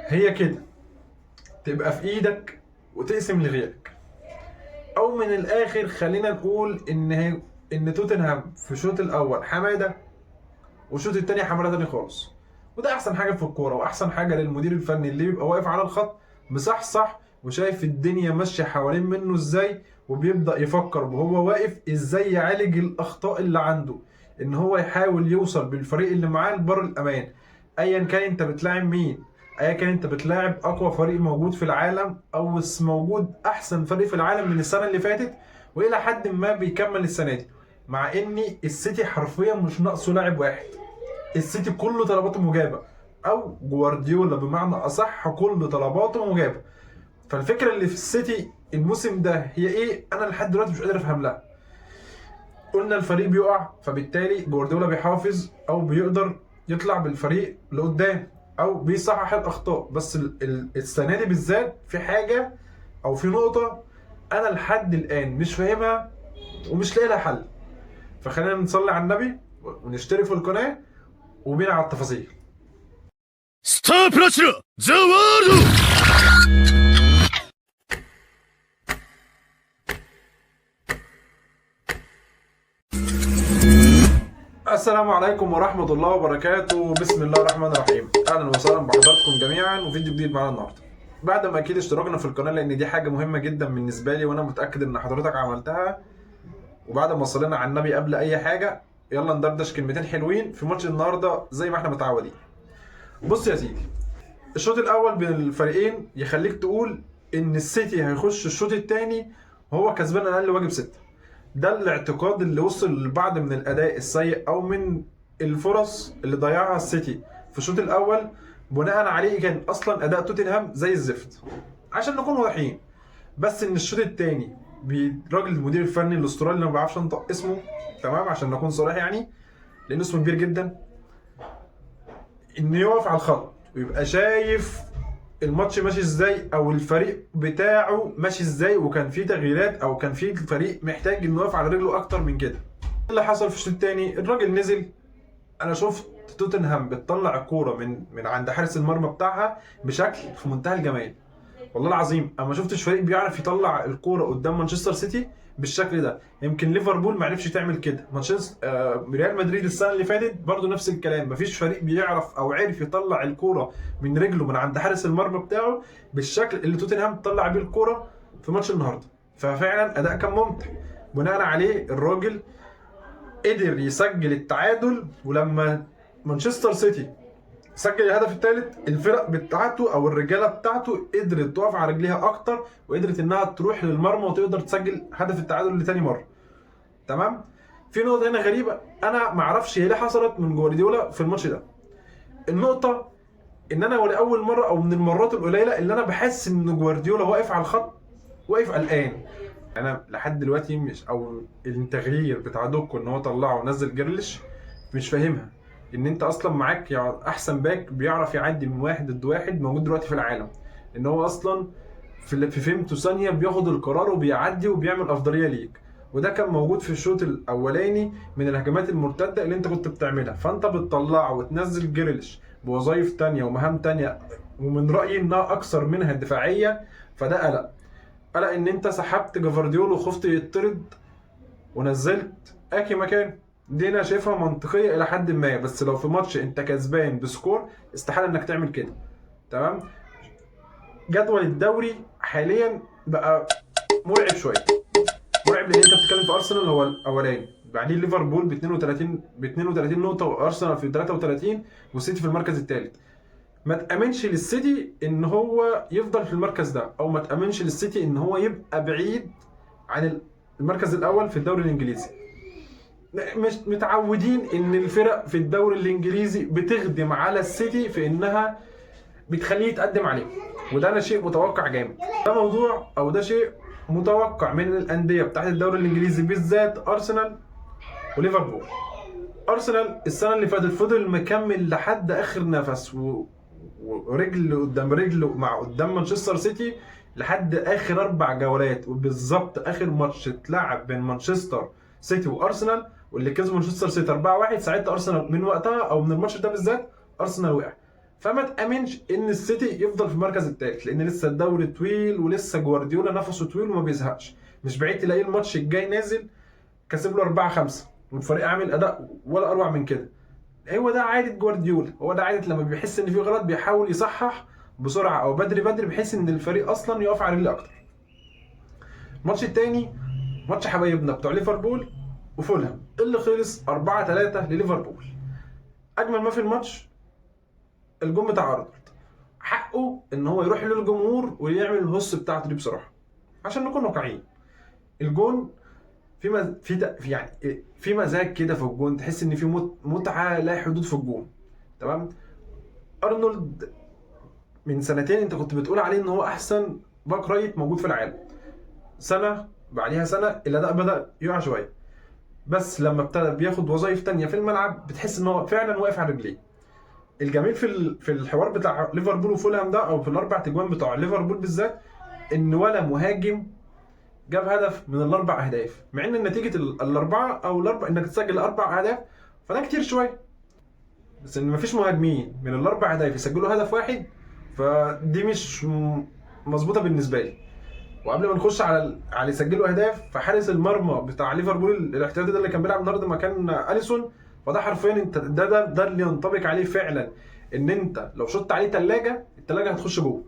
هي كده تبقى في ايدك وتقسم لغيرك. او من الاخر خلينا نقول ان توتنهام في الشوط الاول حمادة والشوط الثاني حمادة تاني خالص. وده احسن حاجة في الكورة واحسن حاجة للمدير الفني اللي بيبقى واقف على الخط مصحصح وشايف الدنيا ماشية حوالين منه ازاي، وبيبدا يفكر وهو واقف ازاي يعالج الاخطاء اللي عنده، ان هو يحاول يوصل بالفريق اللي معاه لبر الامان. ايا كان انت بتلاعب مين، ايا كان انت بتلاعب اقوى فريق موجود في العالم او موجود احسن فريق في العالم من السنة اللي فاتت والى حد ما بيكمل السنة دي، مع ان السيتي حرفيا مش ناقصه لاعب واحد. السيتي كله طلباته مجابه، او جوارديولا بمعنى اصح كل طلباته مجابه. فالفكرة اللي في السيتي الموسم ده هي ايه؟ انا لحد دلوقتي مش قادر افهم لها. قلنا الفريق بيقع، فبالتالي جوارديولا بيحافظ او بيقدر يطلع بالفريق لقدام او بيصحح الاخطاء. بس السنة دي بالذات في حاجة او في نقطة انا لحد الان مش فاهمها ومش لاقي لها حل. فخلينا نصلي على النبي ونشترك في القناة وبينا على التفاصيل. スタープラチナザワールド。 السلام عليكم ورحمة الله وبركاته. بسم الله الرحمن الرحيم. أهلا وسهلا بحضراتكم جميعا وفيديو جديد معانا النهاردة. بعد ما أكيد اشتراكنا في القناة، لأن دي حاجة مهمة جدا بالنسبة لي وأنا متأكد إن حضرتك عملتها. وبعد ما صلينا على النبي قبل أي حاجة، يلا ندردش كلمتين حلوين في ماتش النهاردة زي ما احنا متعودين. بص يا سيدي، الشوط الأول بين الفريقين يخليك تقول إن السيتي هيخش الشوط الثاني وهو كسبان أقل واجب 6. ده الاعتقاد اللي وصل للبعض من الاداء السيء او من الفرص اللي ضيعها السيتي في الشوط الاول، بناء عليه كان اصلا اداء توتنهام زي الزفت عشان نكون واضحين. بس ان الشوط الثاني الراجل المدير الفني الاسترالي اللي ما بعرفش انطق اسمه تمام عشان نكون صريح يعني، لان اسمه كبير جدا، ان يقف على الخط ويبقى شايف الماتش ماشي ازاي او الفريق بتاعه ماشي ازاي، وكان في تغييرات او كان في الفريق محتاج انه يقف على رجله اكتر من كده. اللي حصل في الشوط الثاني الراجل نزل، انا شفت توتنهام بتطلع الكورة من عند حارس المرمى بتاعها بشكل في منتهى الجمال. والله العظيم انا ما شفتش فريق بيعرف يطلع الكورة قدام مانشستر سيتي بالشكل ده. يمكن ليفربول ما عرفش تعمل كده، مانشستر ريال مدريد السنة اللي فاتت برضو نفس الكلام، مفيش فريق بيعرف او عرف يطلع الكورة من رجله من عند حارس المرمى بتاعه بالشكل اللي توتنهام طلع بيه الكورة في ماتش النهارده. ففعلا اداء كان ممتع، بناء عليه الراجل قدر يسجل التعادل. ولما مانشستر سيتي سجل الهدف الثالث، الفرق بتاعته او الرجالة بتاعته قدرت تقف على رجليها اكتر وقدرت انها تروح للمرمى وتقدر تسجل هدف التعادل لتاني مرة. تمام. في نقطة هنا غريبة انا ما اعرفش هي ليه حصلت من جوارديولا في الماتش ده. النقطة ان انا ولاول مرة او من المرات القليلة اللي انا بحس ان جوارديولا واقف على الخط واقف قلقان. انا لحد دلوقتي مش او التغيير بتاع دوكو ان هو طلعه ونزل جرلش مش فاهمها. ان انت اصلا معاك احسن باك بيعرف يعدي من واحد ضد واحد موجود دلوقتي في العالم، ان هو اصلا في فهمته ثانية بياخد القرار وبيعدي وبيعمل افضلية ليك. وده كان موجود في الشوط الاولاني من الهجمات المرتدة اللي انت كنت بتعملها. فانت بتطلعه وتنزل جريليش بوظائف تانية ومهام تانية، ومن رايي انها اكثر منها دفاعية. فده قلق، قلق ان انت سحبت جفارديول وخفت يطرد ونزلت اكي مكانه. دي انا شايفها منطقية الى حد ما، بس لو في ماتش انت كسبان ب score استحالة انك تعمل كده. تمام. جدول الدوري حاليا بقى مرعب شوية، مرعب لان انت بتتكلم في ارسنال هو الاولاني، بعدين ليفربول ب 32 نقطة، وارسنال في 33، والسيتي في المركز الثالث. ما تامنش للسيتي ان هو يفضل في المركز ده، او ما تامنش للسيتي ان هو يبقى بعيد عن المركز الاول في الدوري الانجليزي. مش متعودين ان الفرق في الدوري الانجليزي بتخدم على السيتي في انها بتخليه يتقدم عليه، وده انا شيء متوقع جامد. ده موضوع او ده شيء متوقع من الاندية بتاعت الدوري الانجليزي بالذات ارسنال وليفربول. ارسنال السنة اللي فاتت فضل مكمل لحد اخر نفس ورجل قدام رجل مع قدام مانشستر سيتي لحد اخر 4 جولات، وبالظبط اخر ماتش اتلعب بين مانشستر سيتي وارسنال واللي كسب مانشستر سيتي 4-1. ساعتها ارسنال من وقتها او من الماتش ده بالذات ارسنال وقع. فما تامنش ان السيتي يفضل في المركز الثالث، لان لسه الدوري طويل ولسه جوارديولا نفسه طويل وما بيزهقش. مش بعيد تلاقيه الماتش الجاي نازل كسب له 4-5 والفريق عامل اداء ولا اروع من كده. هو ده عادة جوارديولا، هو ده عادة لما بيحس ان في غلط بيحاول يصحح بسرعة او بدري بدري، بحيث ان الفريق اصلا يقف على رجله اكتر. الماتش الثاني ماتش حبايبنا بتوع ليفربول وفولهام اللي خلص 4-3 لليفربول. اجمل ما في الماتش الجون بتاع ارنولد، حقه ان هو يروح للجمهور ويعمل الهص بتاعته دي بصراحة، عشان نكون واقعيين. الجون في في يعني في مزاج كده في الجون، تحس ان في متعه لا حدود في الجون. تمام. ارنولد من سنتين انت كنت بتقول عليه ان هو احسن back right موجود في العالم، سنة بعديها سنة الاداء بدا يقع شوية، بس لما ابتدى بياخد وظائف تانية في الملعب بتحس ان هو فعلا واقف على رجليه. الجميل في الحوار بتاع ليفربول وفولهام ده، او في الاربع تجوان بتوع ليفربول بالذات، ان ولا مهاجم جاب هدف من الاربع اهداف، مع ان نتيجة الاربعة او الاربع انك تسجل اربع اهداف فده كتير شوية، بس ان مفيش مهاجمين من الاربع اهداف يسجلوا هدف واحد، فدي مش مظبوطة بالنسبة لي. وقبل ما نخش على يسجلوا اهداف، فحارس المرمى بتاع ليفربول الاحتياطي ده اللي كان بيلعب النهارده مكان اليسون، فده حرفيا انت ده اللي ينطبق عليه فعلا، ان انت لو شطت عليه ثلاجه الثلاجة هتخش جوه.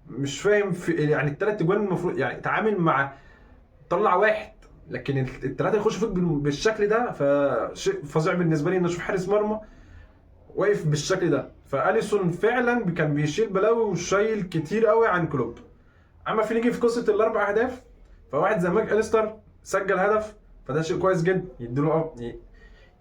مش فاهم في يعني الثلاث اجوان المفروض يعني تعامل مع طلع واحد، لكن الثلاثة يخشوا فيك بالشكل ده، فشيء فظيع بالنسبة لي ان اشوف حارس مرمى واقف بالشكل ده. فاليسون فعلا كان بيشيل بلاوي وشايل كتير قوي عن كلوب. اما في نيجي في قصة الاربع اهداف، فواحد زي ماك اليستر سجل هدف، فده شيء كويس جدا، يديله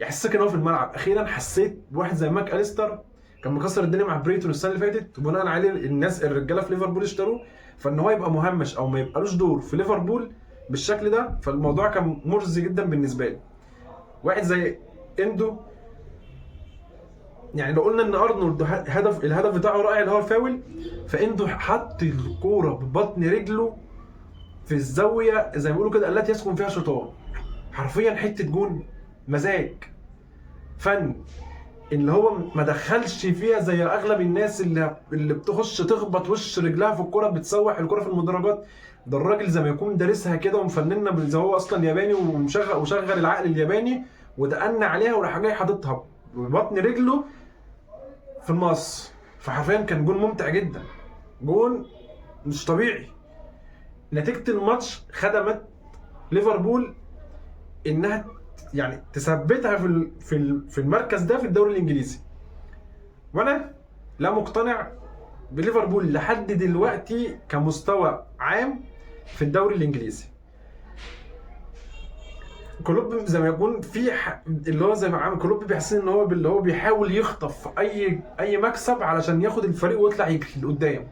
يحسسك ان هو في الملعب. اخيرا حسيت بواحد زي ماك اليستر كان مكسر الدنيا مع بريتون السنة اللي فاتت، وبناء عليه الناس الرجالة في ليفربول اشتروه، فان هو يبقى مهمش او ما يبقالوش دور في ليفربول بالشكل ده، فالموضوع كان مرزي جدا بالنسبة لي. واحد زي اندو، يعني لو قلنا ان ارنولد هدف الهدف بتاعه رائع اللي هو الفاول، فاندو حط الكورة ببطن رجله في الزاوية زي ما بيقولوا كده التي يسكن فيها شيطان، حرفيا حتة جون مزاج فن اللي هو ما دخلش فيها زي اغلب الناس اللي بتخش تخبط وش رجلها في الكورة، بتسوح الكورة في المدرجات. ده الراجل زي ما يكون دارسها كده ومفننا، زي هو اصلا ياباني ومشغل العقل الياباني وتأنى عليها وراح جاي حاططها ببطن رجله في المقص. فحرفيا كان جون ممتع جدا، جون مش طبيعي. نتيجة الماتش خدمت ليفربول انها يعني تثبتها في المركز ده في الدوري الانجليزي. وانا لا مقتنع بليفربول لحد دلوقتي كمستوى عام في الدوري الانجليزي. كلوب زي ما يكون في اللي هو زي ما عامل كلوب بيحس ان هو اللي هو بيحاول يخطف اي مكسب علشان ياخد الفريق ويطلع يجري لقدام،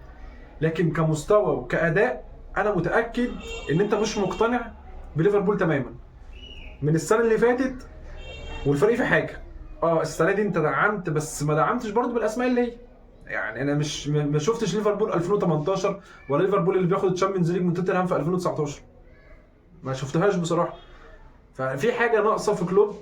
لكن كمستوى وكاداء انا متاكد ان انت مش مقتنع بليفربول تماما من السنة اللي فاتت. والفريق في حاجة، السنة دي انت دعمت، بس ما دعمتش برضو بالاسماء اللي هي يعني انا مش ما شفتش ليفربول 2018 ولا ليفربول اللي بياخد ال Champions League من توتنهام في 2019، ما شفتهاش بصراحة. ففي حاجة ناقصه في كلوب،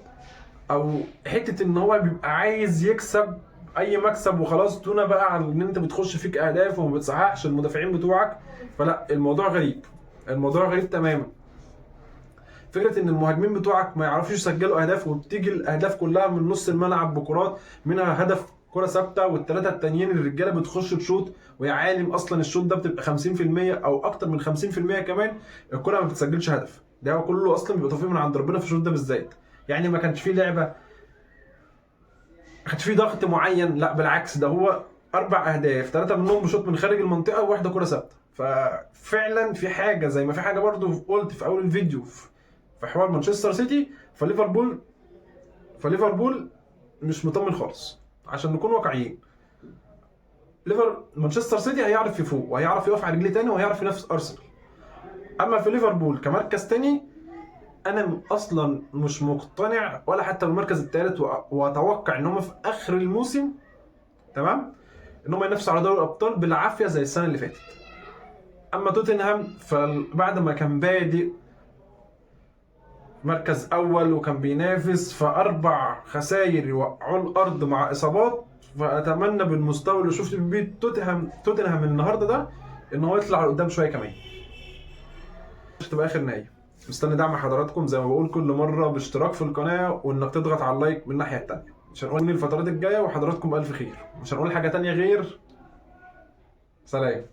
او حتة ان هو بيبقى عايز يكسب اي مكسب وخلاص، دون بقى عن ان انت بتخش فيك اهداف وما بتصححش المدافعين بتوعك. فلا، الموضوع غريب، الموضوع غريب تماما. فكرة ان المهاجمين بتوعك ما يعرفوش يسجلوا اهداف، وبتيجي الاهداف كلها من نص الملعب بكرات، منها هدف كره ثابتة، والثلاثة التانيين الرجالة بتخش تشوط، ويا عالم اصلا الشوط ده بتبقى 50% او اكتر من 50% كمان الكره ما بتسجلش هدف. ده هو كله اصلا بيبقى توفيق من عند ربنا في الشوط ده بالذات. يعني ما كانش فيه لعبه، ما كانش فيه ضغط معين، لا بالعكس، ده هو 4 اهداف، 3 منهم بشوط من خارج المنطقة وواحدة كره ثابتة. ففعلا في حاجة زي ما في حاجة برضو قلت في اول الفيديو في حوار مانشستر سيتي، فليفربول مش مطمن خالص. عشان نكون واقعيين، مانشستر سيتي هيعرف يفوق وهيعرف يقف على رجليه تاني وهيعرف ينافس ارسنال. اما في ليفربول كمركز تاني، انا اصلا مش مقتنع ولا حتى بالمركز الثالث، واتوقع ان هم في اخر الموسم تمام ان هم ينافسوا على دوري الابطال بالعافية زي السنة اللي فاتت. اما توتنهام فبعد ما كان بادئ مركز اول وكان بينافس، فاربع خسائر يوقعوا الارض مع اصابات، فاتمنى بالمستوى اللي شفت بيه توتنهام النهارده ده ان هو يطلع لقدام شوية كمان. مش تبقى اخر نهائي. مستني دعم حضراتكم زي ما بقول كل مرة باشتراك في القناة، وانك تضغط على ال like من الناحية الثانية. مش هنقول الفترات الجاية، وحضراتكم بالف خير. مش هنقول حاجة تانية غير سلام.